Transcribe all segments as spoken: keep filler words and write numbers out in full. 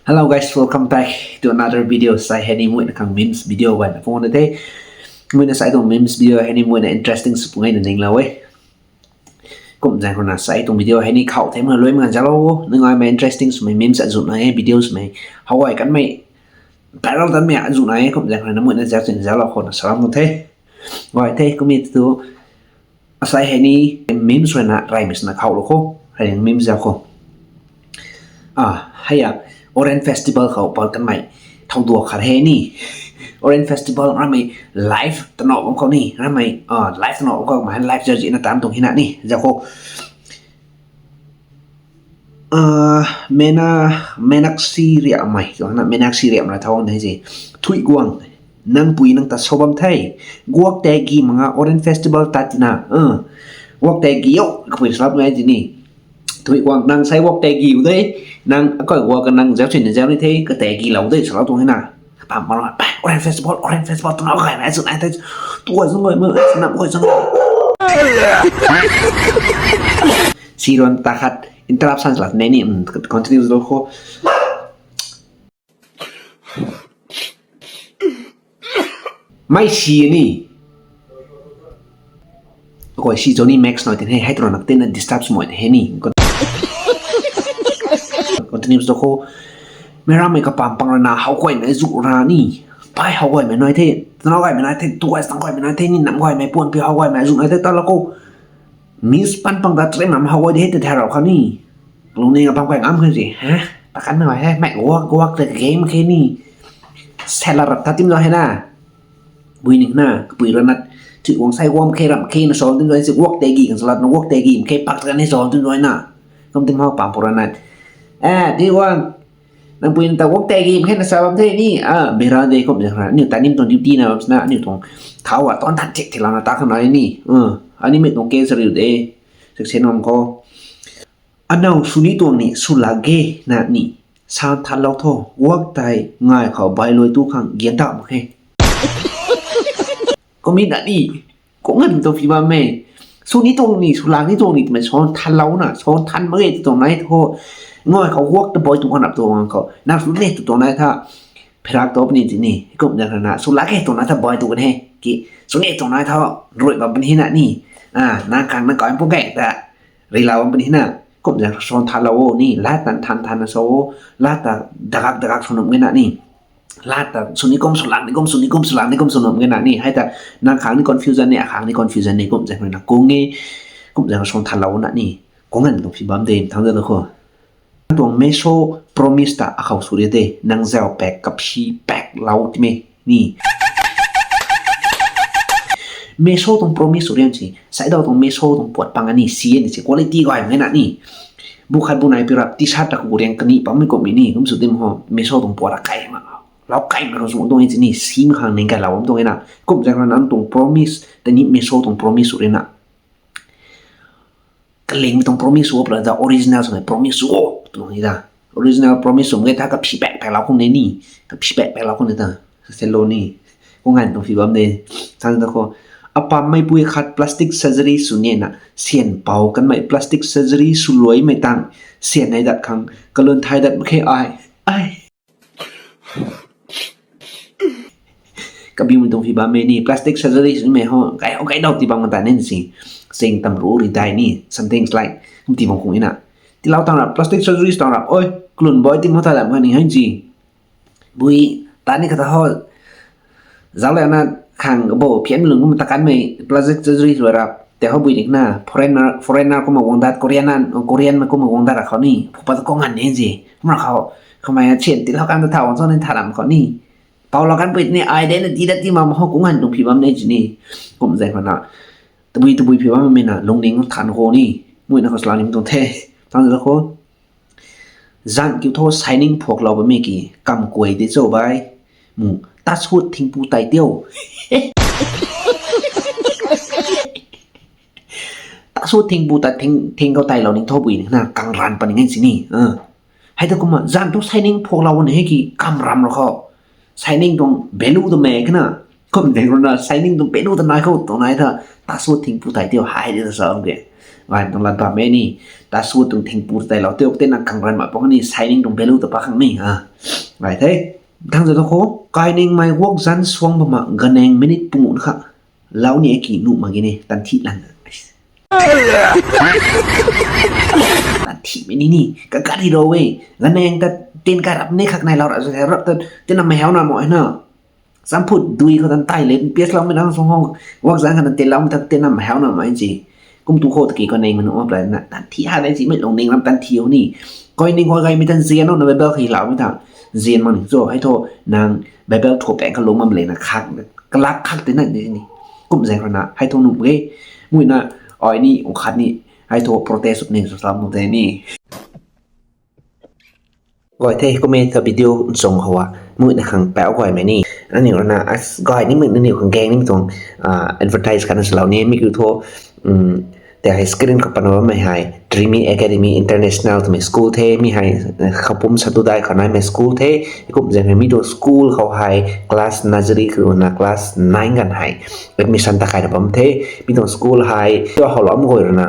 Hello guys, welcome back to another video. Sai hei ni muina khang memes video guayna phone the. Muina sai tuang memes video hei ni muina interesting sw pung e na ninglou e. Kum zaeng khou na sai tuang video hei ni khou the muna lui manga zalou o. Nungaimei interesting swmei memes azuh na e, video swmei hawai kanmei viral tanmei azuh na e. Kum zaeng khou na muina zauc chin zalou khou na salam tuang the. Guay the kumna tu Asai hei ni memes ruina raymei swna khou lou khou, hei memes zauc khou. Ah, hei a, Orange Festival khou pat kanmei thow duak khat hei ni. Orange Festival ramei live tanow bam khou ni, ramei, ah, live tanow bam khou, mei live zauc zina tan tuang hina ni, zauc khou. Ah, Mena, Menaksi Riamei, twna Menaksi Riamei thow ni si. Thui guang, nang pui nang ta sw bam the. Guak tei gi manga Orange Festival tat tina. Uh, guak tei gi o, kapui slap ngai ti ni. Thui guang, nang sai guak tei gi u de. Nang akai guak ka nang zauc chin zauc ni the, ka tei gi lou de, salou tuang hina. Pam pam, pa, Orange Festival, Orange Festival, tuna gaymei azuh nai the. Tua zung gaymei, nam gay zung. Si ron ta khat interruption slat ne ni, mm, continue zauc khou. Mei si ni. Koi si Johnny Max nai tin hei, hei tuna nak tin na disturb sw mei hei ni. Continue zauc khou. Mei ramei kapam pang rana hawgaymei azuh ra ni. Pai hawgaymei nai the, tuna gaymei nai the, tua tang gaymei nai the ni, nam gaymei puan pi hawgaymei azuh nai the ta lou khou. Memes pan pang ta trim ram hawgay di hei ta tharou kha ni. Lungning a pam kai ngam khe si, ha? Pakan na he, mei guak guak ta game khe ni. Sela rap ta tim zauc hei na. Bui ning na, kapui rana, thui guang sai guang khe ram khe na sw tim zauc si guak tei gi kan salat na guak tei gi khe pak ta kan hei sw tim zauc na. Kum tim hou pam pang rana. Eh, thui guang. Nang pui nang ta guak tei gi khe na sa bam the ni, ah, bera de kum zaeng khou na. Aniu ta nim tuang duty na bam sina, aniu tuang thau a tuan than chek thei lana ta khang na ni. Uh, ani mei tuang case riu de. Sek se nuam khou. Anow sw ni tuang ni, sw lak ge na ni. San than lou tho, guak tei ngai khou bai lui tu khang gian ta mak khe. Kum na ni, Kung ngan tuang phi bam e. Sw ni tuang ni, sw lak ni tuang ni, twmei san than lou na, san than mak ge tuang nai tho. Ngai khou guak ta boi tuang kan rap tuang khou. Nang sw ni tuang nai tha. Pherak tu puni ti ni, kum zaeng khou na, sw lak ge tuang nai tha boi tuang kan he. Ki, sw ni tuang nai tha, rui bam puni na ni. Ah, nang khang nang kau pu ge ta. Rui lou bam puni na. Kum zaeng khou san than lou o ni, lat tan than than na sw o, lat ta dagak dagak sw nuh ge na ni. Lat ta, sw ni kum, sw lak ni kum, sw ni kum, sw lak ni kum, sw nuh ge na ni. Hei ta, nang khang ni confusion ni, akhang ni confusion ni, kum zaeng na kung e, kum zaeng san than lou na ni. Kung ngan tuang phi bam de, thang zauc khou. Tuang Meesho promise ta akhou sw ri de, nang zauc pak, kaphi pak lou ti me ni. Meesho tuang promise sw rian si, sai dau tuang Meesho tuang puat pang ani si ni si, quality gay mei na ni. Bu khat bu nai pi rap, t-shirt ta ku riang kani pam mei kum ni, kum sw tim hou, Meesho tuang puat ra kai ma. Lau kai ma rau sw tuang e ti ni, si ma khang ning kai lou am tuang e na. Kum zaeng na nang tuang promise, ta ni Meesho tuang promise sw ri na. Kaling tuang promise sw o pla ta original swmei promise sw o tuang e ta. Original promise sw ge ta kaphi pak pak lou khou ni ni. Kaphi pak pak lou khou ni ta. Sa se lou ni. Kung ngan tuang phi bam de. Thang zauc khou. Apam meipui khat plastic surgery sw ni na. Sian pau kanmei plastic surgery sw luaimei tang. Sian nai dat khang. Kalun thai dat mak khe ai. Ai. Kabiumei tuang phi bam e ni, plastic surgery swmei hou, kai hou kai dau ti bam ta nen si. Sing tam ru ri dai ni, something like, kum ti bam kung e na. Tiilou tang ra, plastic surgery tang ra, oi, kalun boi ti mo ta lam kha ni hei si. Bui, ta ni kata hou, zauc le na, khang bo, phian lung kum ta kanmei, plastic surgery sw ra, te hou bui ni na, foreigner, foreigner kumna guang dat, Korean na, Korean mei kumna guang dat ra khou ni, phu pat kung ngan ni si. Kumna khou, kamei a chien tiilou kan ta thau, so ni tha lam khou ni. Pau lou kan pui ni ai de na di dat ti ma ma hou kung ngan tuang phi bam ni ti ni. Kum zaeng khou na. Tabui tabui phi bam mei na lungning than khou ni. Mui na khou slang ning tuang the. Tang zauc khou. Zan kiu tho shining phuak lou bam mei ki kam kuai de cho bai. Mu ta sut thing pu tai tio. Ta sut thing pu ta thing, thing khou tai lou ning tho bui ni na kang ran pa ni ngan si ni. Uh. Hei ta kumna, zan tu shining phuak lou ni hei ki kam ram ra khou. Shining tuang value tu mei kena. Kum deng runa Shining tuang pelu ta nai khou tuang nai tha, Taswat thingpu tai tio hei de sa ke. Gay tuang lat bam e ni, Taswat tuang thingpu tai lou tio te na kang ran ma pang ni Shining tuang pelu ta pa khang ni ha. Gay the. Thang za to kho, Kainingmei wok zan suang bam ma ganeng minute pungu kha. Lau ni aki nu ma gi ni tan thi lan. Tan thi mi ni ni ka gari ro we. Ganeng ta tin ka rap ni khak nai lau ra rap ta tin na mai hau na mo na. Samphut dui khou tan tai le pias lau mi nang song hong. Wak zang khana te lau mi tan te nam hau na mai chi. Kum tu khou ta ki ko neng manu op lai na tan thi ha dai chi mai long neng lam tan thi ho ni. Koi neng koi gai mi tan zian na Bible khi lau mi ta. Zian mang ni cho hei tho nang Bible tho peng ka lung mam le na khak kalak khak te na ni ni. Kum zang khou na hei tho num ge. Mui na oi ni u khat ni hei tho protest up ni so lam mo te ni. Gay the, kum e ta video nsung khou a, mui na khang pau gay mei ni. Ani runa as gay ni mui na niu khang gang ni tuang, ah, advertise kana salou ni, mi kiu tho, um, te hei screen khou pano mei hei, Dreamy Academy International twmei school the, mi hei, eh, Khapum Satudai khou nai mei school the, kum zang hei mi tuang school khou hei, class nursery khou na class nine gan hei, admission ta kai na bam the, mi tuang school hei, tu hou lam gay runa,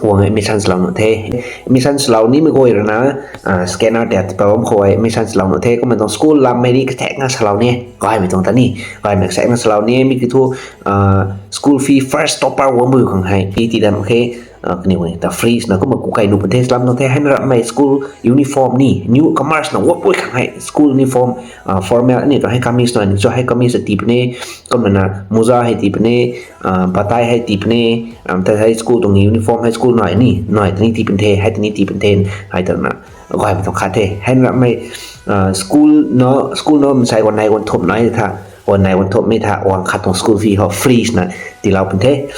Wang admission salou nu the. Admission salou ni mi gay runa, ah, scanner tat pa bam khou admission salou nu the. Kumna tuang school lam mei ni kathek na salou ni. Gay mei tuang ta ni. Gay mei kathek na salou ni. Mi ki thu, ah, school fee first topper wang bui khang hei. Fee ti dam khe, ah, kani wang ta free na kumna ku kai nu pun the salam nu the. Hei na rap mei school uniform ni. Newcomers na wap bui khang hei. School uniform, ah, formal ni tuang hei kamis na ni cho hei kamis ti pune. Kumna na moza hei ti pune. Ah, batai hei ti pune, ah, ta hei school tuang uniform hei school nai ni, nai tini ti pun the, hei tini ti pun the, hei ta na, gay mei tuang khat the. Hei na mei, ah, school no, school no msai wan nai wan thop nai tha, wan nai wan thop mei tha, wan khat tuang school fee ho free na ti lau pun the.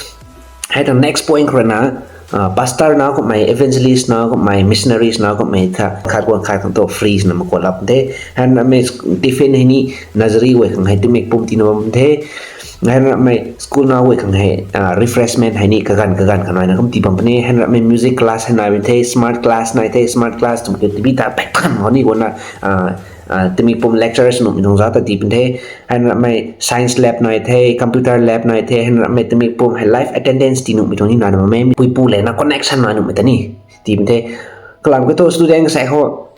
Hei ta next point khou na, ah, pastor na kum mei, evangelist na kum mei, missionaries na kum mei tha, khat wan khat khang to free na ma ko lau pun the. Hei na mei tiffin hei ni, nursery wei khang hei tumik pum ti na bam the. Hei na mei school na wei khang hei, ah, refreshment hei ni kagan kagan kha nai na kum ti bam puni. Hei na mei music class hei nai bam the, smart class nai the, smart class tum ke tibi ta pek khan ho ni wan na, ah, ah, timi pum lecturers nu mi nung za ta ti pun the. Hei na mei science lab nai the, computer lab nai the, hei na mei timi pum hei live attendance ti nu mi tuang ni na na mei pui pu le na connection nai nu mi ta ni ti pun the. Kalam ke to student ka sai ho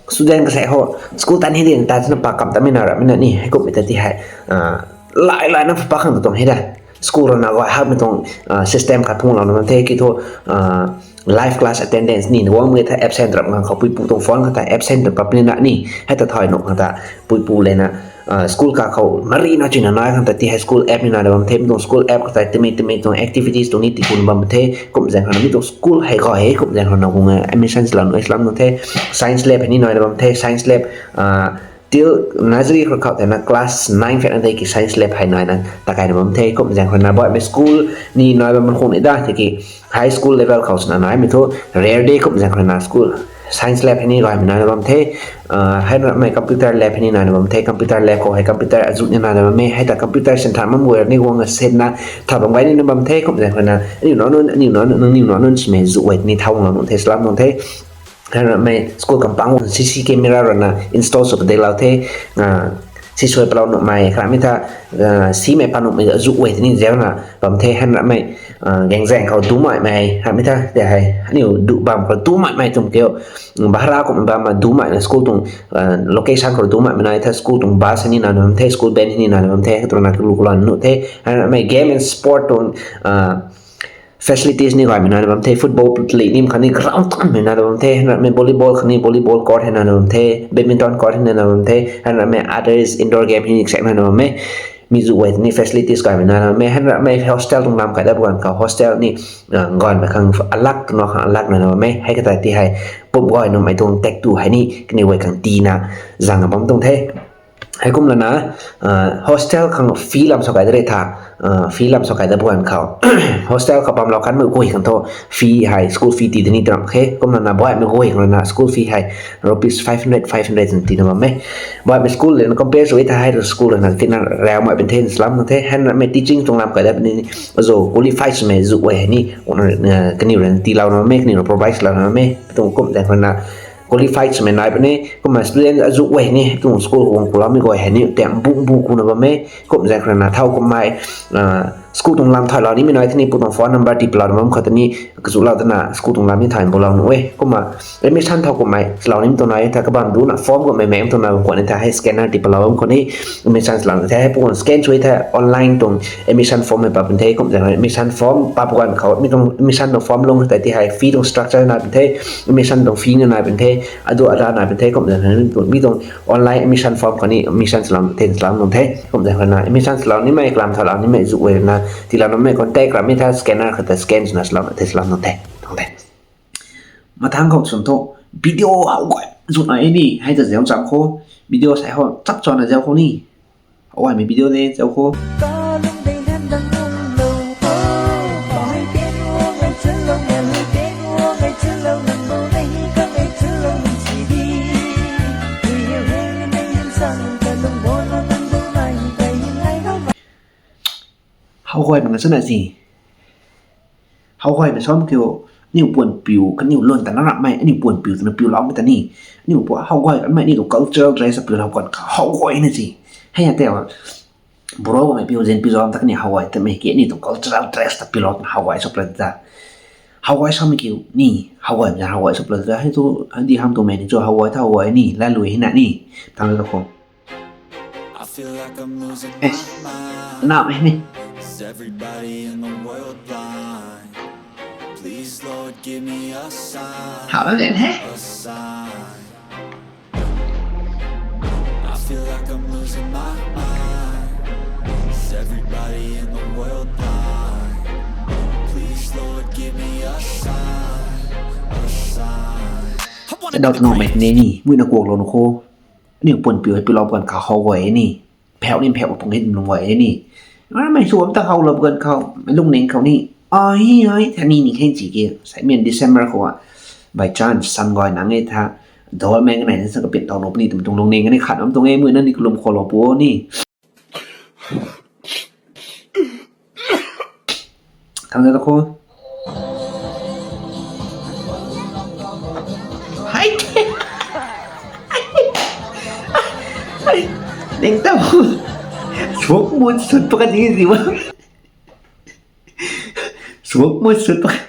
Student ka sei ho, school tan hi din ta chuna pa kam ta mi na ra mi na ni, hei kum mi ta ti hei, ah, lai lai na pa khang tuang hei da. School rana gay hak mi tuang, ah, system khat phung lau na bam the ki thu, ah, live class attendance ni, wang mi ta absent rap ngang khou pui pu tuang phone khat ta absent rap ni na ni, hei ta thai nu khat ta pui pu le na, ah, school ka khou mari na chuna nai khang ta ti hei school app ni na bam the, mi tuang school app khat ta timi timi tuang activities tuang ni ti kun bam the, kum zang khang mi tuang school hei gay hei, kum zang khang na kung admission lam, lam nu the, science lab hei ni nai na bam the, science lab, ah, till nursery khou khou te na class nine phet na te ki science lab hei nai na ta kai na bam the, kum zang khang na boy mei school ni nai bam khung ni da, ti ki high school level khou sna nai mi thu rare day kum zang khang na school science lab hei ni gay mi nai na bam the, ah, hei na mei computer lab hei ni nai na bam the, computer lab khou hei computer azu ni nai na bam e, hei ta computer sin tha mam wer ni guang a set na tha bam gay ni na bam the, kum zang khang na, aniu na nun, aniu na nun, aniu na nun sime zu wei ni thau na nun the, salam nun the. Hei na mei school kampang C C camera rana install sw pa de lau the, ah, si sui palau nu mei, kha mi tha, ah, si mei pa nu mei zu wei ni zau na bam the, hei na mei, ah, gang zang khou du mai mei, kha mi tha, te hei, aniu du bam khou du mai mei tum keu, bahara kum bam ma du mai na school tuang, ah, location khou du mai mei nai tha school tuang bus ni na bam the, school van ni na bam the, tu na kulu kula nu the, hei na mei game and sport tuang, ah, facilities ni gay mi na bam the, football play ni khan ni ground tan mi na bam the, hei na mei volleyball khan ni volleyball court hei na bam the, badminton court hei na bam the, hei na mei others indoor game hei ni sek na bam e, mi zu wei ni facilities gay mi na bam e, hei na mei hostel tuang lam kai da buan khou hostel ni, ah, gay mi khang alak tu na khang alak na bam e, hei kata ti hei pum gay nu mei tuang tek tu hei ni kani wei khang ti na zang bam tuang the. Hei kum lana, ah, hostel khang fee lam sa kai da re tha, ah, fee lam sa kai da buan khou. Hostel khou bam lau kan mei gay khang tho fee hei, school fee ti da ni tram khe. Kum lana boy mei gay khang lana school fee hei rupees five hundred, five hundred ti na bam e. Boy mei school le na compare sw e tha hei school le na ti na rau mai pin the salam na the. Hei na mei teaching tuang lam kai da ni zo qualify sw mei zu wei hei ni, ah, kaniw le na ti lau na mei, kaniw le provide lau na mei. Tuang kum zang khang na qualified swmei nai puni, kumna student azuh guay ni tuang school khou guang kuloumei guay hei ni tang bu bu kuna bam e, kum zaeng khou rui na thau kummei, school tuang lam thaulou nimei nai the ni, pu tuang phone number tii palou na bam khou ta ni, kazuhlou tana school tuang lam ni thay bulou nuh e, kumna admission thau kummei swlou nimei tuang nai the, kabam duna form kummei mei tuang nai bam khou ni the, hei scanner tii palou bam khou ni, admission swlou the, hei pu scan sw the, online tuang admission form hei pa pun the, kum zaeng admission form pa pu ganv khou, mi tuang admission tuang form lung tei ti hei fee tuang structure nai pun the, admission tuang fee na nai pun the, adu ada nai pun the, kum zaeng mi tuang online admission form khou ni admission swlou the, swlou nung the, kum zaeng khou na admission swlou nimei, kalam thaulou nimei zuh guay na tiilou nuhmei contact ramei the, scanner khou ta scan swna swlou the, swlou nung the, tuang the. Mathang khou swn thu video how guay zuh nai ni, hei ta zauc cham khou, video sei how chap chana zauc khou ni, how guaymei video de zauc khou. How guay bang chana si. How guay na sam kiu, aniu puan piu, kaniu lun ta na ramhmei, aniu puan piu twna piuloumei ta ni. Aniu pu how guay kanmei, aniu tuang cultural dress ta piulou kan how guay na si. Hei a tei, bro kamei piu zin piu zam ta kaniw how guay tamei ki, aniu tuang cultural dress ta piulou kan how guay sw plan ta. How guay samei kiu ni, how guay na how guay sw plan ta. Hei tu, hei di ham tu mei ni chu how guay ta how guay ni, lalui hei na ni. Tang ta khou. Eh, na mei ni. How mei ni? Dau tw nuhmei ni ni, mui na kuaklou nu khou. Aniu puan piu hei piulou kan khou how guay ni. Pheu ni pheu pung hei lung guay ni. Mei suam ta how lou kan khou, mei lungning khou ni. Ai, ai, tha ni ni khen si ki. Sai mei December khou a. By chance, sam guay nang e tha. Dol mei kanei sa kapit tau lou puni tum tuang lungning kanei khat am tuang e, mui na ni kalum khou lou pu ni. Tang ta khou. Hai. Hai. Ning tau. Suak mut sut pakat ni si ma. Suak mut sut pakat.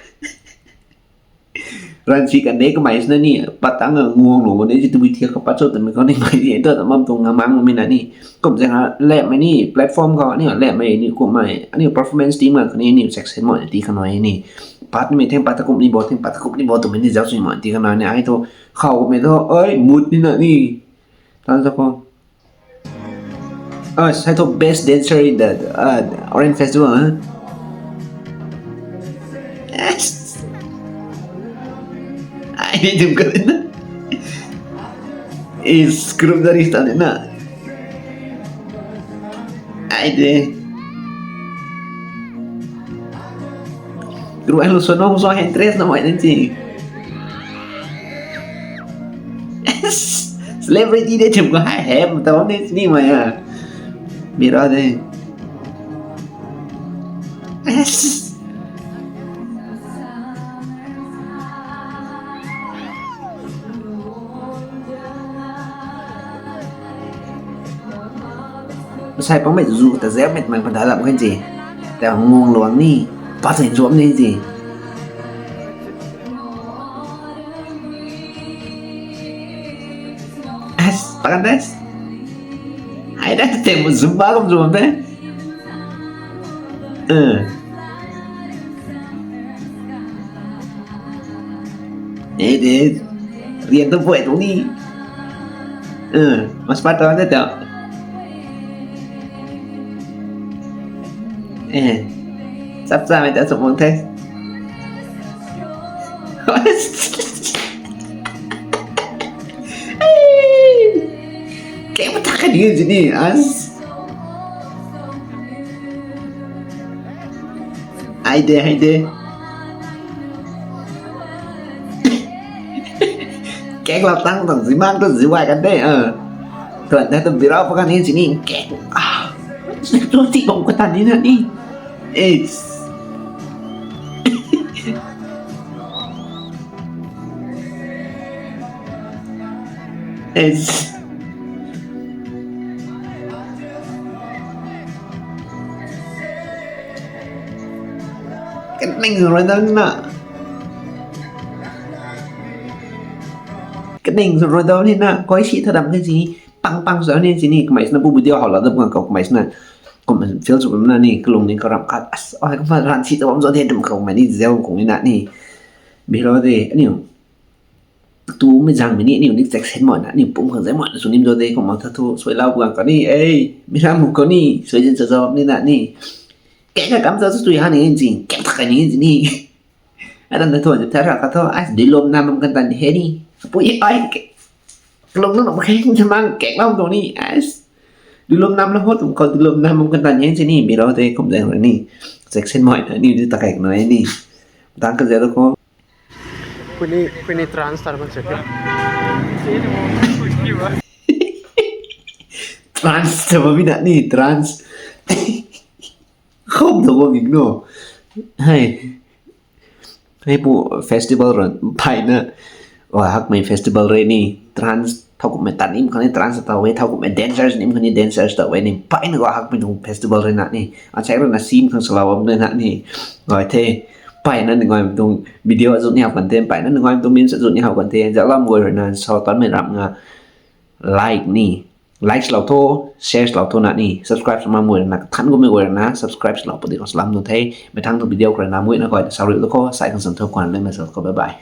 Ran si kan de kamei sina ni, pat tang a nguang lou ni, ji tu bi thiak ka pat cho twmei khou ni mei ni, tu ta mam tuang ngamang mei na ni. Kum zaeng ha, lepmei ni, platform khou ni, lepmei ni, kummei, ani performance team khou ni, ni section mo ti khanoi ni. Pat ni mei theng pat ta kum ni bo, theng pat ta kum ni bo, twmei ni zauc sui mo ti khanoi ni, ai tu, khou mei tu, oi, mut ni na ni. Tan sa khou. Ah, sai thu best dancer in the, uh, Orange Festival, huh? Yes. Ai ni dim ka na. Is group dari sta na. Ai de. Group ai lu so nong so hen tres na mai den si. Celebrity de chum ko hai hem tau ni ni mai a. Mira de. Masai pangmei zu ta zep met mang panda lam kan si. Ta nguang luang ni. Pa sai zuam ni si. As, pakan das. Ai da te mu zumba kum zumba te. Eh. Eh, de. Rian tu buai tu ni. Eh, mas pat tu na ta. Eh. Sap sa mai ta sap mong the. Keng ma thak kha ni sini, as. Hai de, hai de. Keng lau tang tang zimang tu ziwai kan de, ah. Tuan ta tu birau pakan ni sini, keng. Ah. Tu ti bang katan ni na ni. It's. Kaning rui dam na. Kaning rui dam ni na. Koi si tha dam ke si. Pang pang sa ni si ni. Kamei sina pu video hou la dam khang khou kamei sina. Kum feel sw na ni. Kalung ni karam khat. As, ai kumna ran si ta bam zo de dam khou kamei ni zeu kung ni na ni. Bilo de, aniu. Tumei zangmei ni, aniu ni check sen moi na, aniu pum khang zai moi na, sw nim zo de, kumna tha thu, suai lau guang kani, ei, mi ram mu kani, suai zin sa zo ni na ni. Kek ka kam sa su tui ha ni, zin, kek tha kai ni, zin ni. Adam na thu, zip tha ra ka thu, as, dilom na mam kan tan he ni. Pui, ai, kek. Kalung na ma kek, zin mang, kek lau do ni, as. Dilom nam la ho, tum ko dilom na mam kan tan he, zin ni, mi rau de, kum zang ni. Check sen moi na, ni, ni ta kai na ni. Tang ka zero ko. Kuni, kuni trans tar ban seke. Trans ta ba mi na ni, trans. Khom ta ba mi no. Hai. Hei pu festival run, pai na. Wa hakmei festival re ni, trans thau kumhmei tan nim khang ni trans ta we, thau kumhmei dancers nim khang ni dancers ta we ni, pai na wa hakmei tuang festival re na ni. Achai rui na sim khang salou am na ni. Goi the, pai na ni goi tuang video azut ni hau kan the, pai na ni goi tuang memes azut ni hau kan the, zalam goi rui na, sau tan mei ram nga like ni. Like lou tho, share lou tho na ni, subscribe sw mam goi rui na, than gu mei goi rui na, subscribe lou pudi ko salam nu the, mei thang tu video khou rui na, mui na goi na, sau rui lu kho, sai khang san tho kwan le, mei sa kho, bye bye.